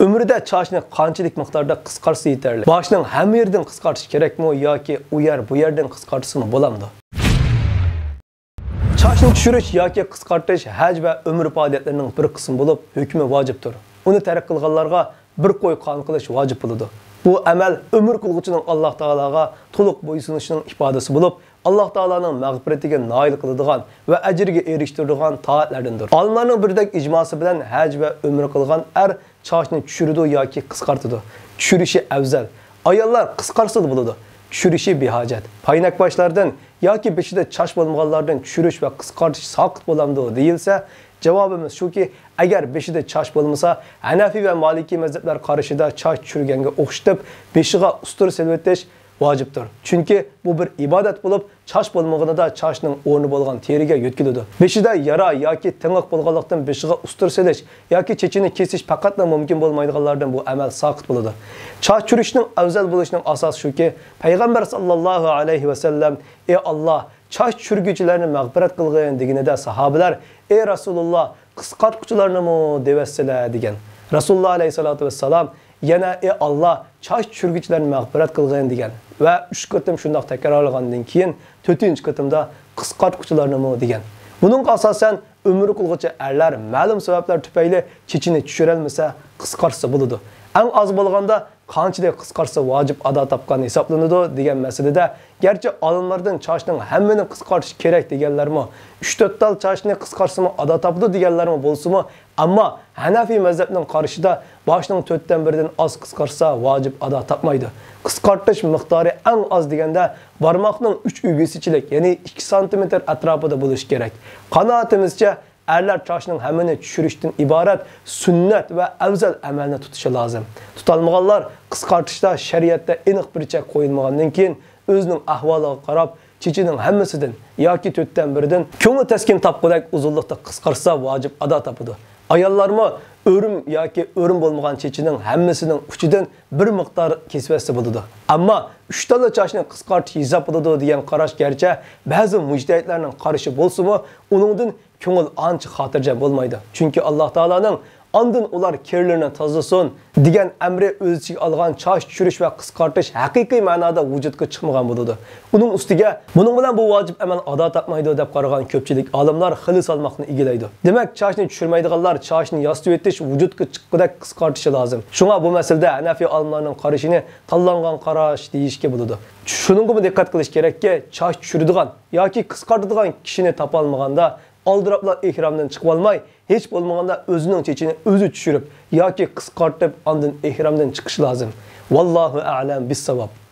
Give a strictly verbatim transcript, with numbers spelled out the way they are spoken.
ئۆمرىدە چاچنى قانچىلىك مىقداردا قىسقارتسا يېتەرلىك؟ باشنىڭ ھەممە يېرىدىن قىسقارتىش كېرەكمۇ ياكى ئۇ يەر، بۇ يەردىن قىسقارتسىمۇ بولامدۇ؟ چاچنى چۈشۈرۈش ياكى قىسقارتىش ھەج ۋە ئۆمرە پائالىيەتلىرىنىڭ بىر قىسمى بولۇپ، ھۆكمى ۋاجىپتۇر. ئۇنى تەرك قىلغانلارغا بىر قوي قان قىلىش ۋاجىپ بولىدۇ. بۇ ئەمەل ئۆمۈر قىلغۇچىنىڭ ئاللاھ تائالاغا تولۇق بويسۇنۇشىنىڭ ئىپادىسى بولۇپ، ئاللاھ تائالانىڭ مەغپىرىتىگە نائىل قىلىدىغان ۋە ئەجرىگە ئېرىشتۈرىدىغان تائەتلەردىندۇر. ئالىملارنىڭ بىردەك ئىجماسى بىلەن ھەج ۋە ئۆمرە قىلغان ئەر چاچنى چۈشۈرىدۇ ياكى قىسقارتىدۇ. چۈشۈرۈشى ئەۋزەل. ئاياللار قىسقارتسىلا بولىدۇ. چۈشۈرۈشى بىھاجەت. پاينەكباشلاردىن ياكى بېشىدا چاچ بولمىغانلاردىن چۈشۈرۈش ۋە قىسقارتىش ساقىت بولامدۇ دېيىلسە، جاۋابىمىز شۇكى، ئەگەر بېشىدا چاچ بولمىسا، ھەنەفىي ۋە مالىكىي مەزھەپلەر قارىشىدا چاچ چۈشۈرگەنگە ئوخشىتىپ، بېشىغا ئۇستۇرا سېلىۋېتىش ۋاجىپتۇر. چۈنكى بۇ بىر ئىبادەت بولۇپ، چاچ بولمىغىنىدا چاچنىڭ ئورنى بولغان تېرىگە يۆتكىلىدۇ. بېشىدا يارا ياكى تېڭىق بولغانلىقتىن، بېشىغا ئۇستۇرا سېلىش ياكى چېچىنى كېسىش پەقەتلا مۇمكىن بولمايدىغانلاردىن بۇ ئەمەل ساقىت بولىدۇ. چاچ چۈشۈرۈشنىڭ ئەۋزەل بولۇشىنىڭ ئاساسى شۇكى، پەيغەمبەر ساللاللاھۇ ئەلەيھى ۋەسەللەم، ئى ئاللاھ، چاچ چۈشۈرگۈچىلەرنى مەغپىرەت قىلغىن دېگىنىدە، ساھابىلەر، ئى رەسۇلۇللاھ، قىسقارتقۇچىلارنىمۇ دەۋەتسىلە دېگەن. رەسۇلۇللاھ ئەلەيھىسسالاتۇ ۋەسسالام يەنە، ئى ئاللاھ، چاچ چۈشۈرگۈچىلەرنى مەغپىرەت قىلغىن دېگەن ۋە ئۈچ قېتىم شۇنداق تەكرارلىغاندىن كېيىن، تۆتىنچى قېتىمدا قىسقارتقۇچىلارنىمۇ دېگەن. بۇنىڭغا ئاساسەن، ئۆمرە قىلغۇچى ئەرلەر مەلۇم سەۋەبلەر تۈپەيلى چېچىنى چۈشۈرەلمىسە، قىسقارتسا بولىدۇ. ئەڭ ئاز بولغاندا قانچىلىك قىسقارتسا ۋاجىپ ئادا تاپقان ھېسابلىنىدۇ دېگەن مەسىلىدە، گەرچە ئالىملاردىن چاچنىڭ ھەممىنى قىسقارتىش كېرەك دېگەنلەرمۇ، ئۈچ تۆت تال چاچنى قىسقارتسىمۇ ئادا تاپىدۇ دېگەنلەرمۇ بولسىمۇ، ئەمما ھەنەفىي مەزھەپنىڭ قارىشىدا باشنىڭ تۆتتىن بىرىدىن ئاز قىسقارتسا ۋاجىپ ئادا تاپمايدۇ. قىسقارتىش مىقدارى ئەڭ ئاز دېگەندە بارماقنىڭ ئۈچ ئۈگىسىچىلىك، يەنى ئىككى سانتىمېتىر ئەتراپىدا بولۇشى كېرەك. قانائىتىمىزچە، ئەرلەر چاچنىڭ ھەممىنى چۈشۈرۈشتىن ئىبارەت سۈننەت ۋە ئەۋزەل ئەمەلنى تۇتۇشى لازىم. تۇتالمىغانلار قىسقارتىشتا شەرىئەتتە ئېنىق بىر چەك قويۇلمىغاندىن كېيىن، ئۆزىنىڭ ئەھۋالىغا قاراپ، چېچىنىڭ ھەممىسىدىن ياكى تۆتتىن بىرىدىن كۆڭلى تەسكىن تاپقۇدەك ئۇزۇنلۇقتا قىسقارتسا ۋاجىپ ئادا تاپىدۇ. ئاياللارمۇ ئۆرۈم ياكى ئۆرۈم بولمىغان چېچىنىڭ ھەممىسىنىڭ ئۇچىدىن بىر مىقدار كېسىۋەتسە بولىدۇ. ئەمما ئۈچ تاللا چاچنى قىسقارتىش ھېسابلىنىدۇ دېگەن قاراش گەرچە بەزى مۇجتەھىدلەرنىڭ قارىشى بولسىمۇ، ئۇنىڭدىن كۆڭۈل ئانچە خاتىرجەم بولمايدۇ. چۈنكى ئاللاھ تائالانىڭ ئاندىن ئۇلار كىرلىرىنى تازىلىسۇن دېگەن ئەمرى ئۆز ئىچىگە ئالغان چاچ چۈشۈرۈش ۋە قىسقارتىش ھەقىقىي مەنادا ۋۇجۇدقا چىقمىغان بولىدۇ. ئۇنىڭ ئۈستىگە، بۇنىڭ بىلەن بۇ ۋاجىپ ئەمەل ئادا تاپمايدۇ دەپ قارىغان كۆپچىلىك ئالىملار خىلى سالماقنى ئىگىلەيدۇ. دېمەك، چاچنى چۈشۈرمەيدىغانلار چاچنى ياسىتىۋېتىش ۋۇجۇدقا چىققۇدەك قىسقارتىشى لازىم. شۇڭا بۇ مەسىلىدە ھەنەفىي ئالىملارنىڭ قارىشىنى تاللانغان قاراش دېيىشكە بولىدۇ. شۇنىڭغىمۇ دىققەت قىلىش كېرەككى، چاچ چۈشۈرىدىغان ياكى قىسقارتىدىغان كىشىنى تاپالمىغاندا، ئالدىراپلا ئېھرامدىن چىقىۋالماي، ھېچ بولمىغاندا ئۆزىنىڭ چېچىنى ئۆزى چۈشۈرۈپ ياكى قىسقارتىپ، ئاندىن ئېھرامدىن چىقىشى لازىم. ۋاللاھۇ ئەئلەم بىسساۋاب.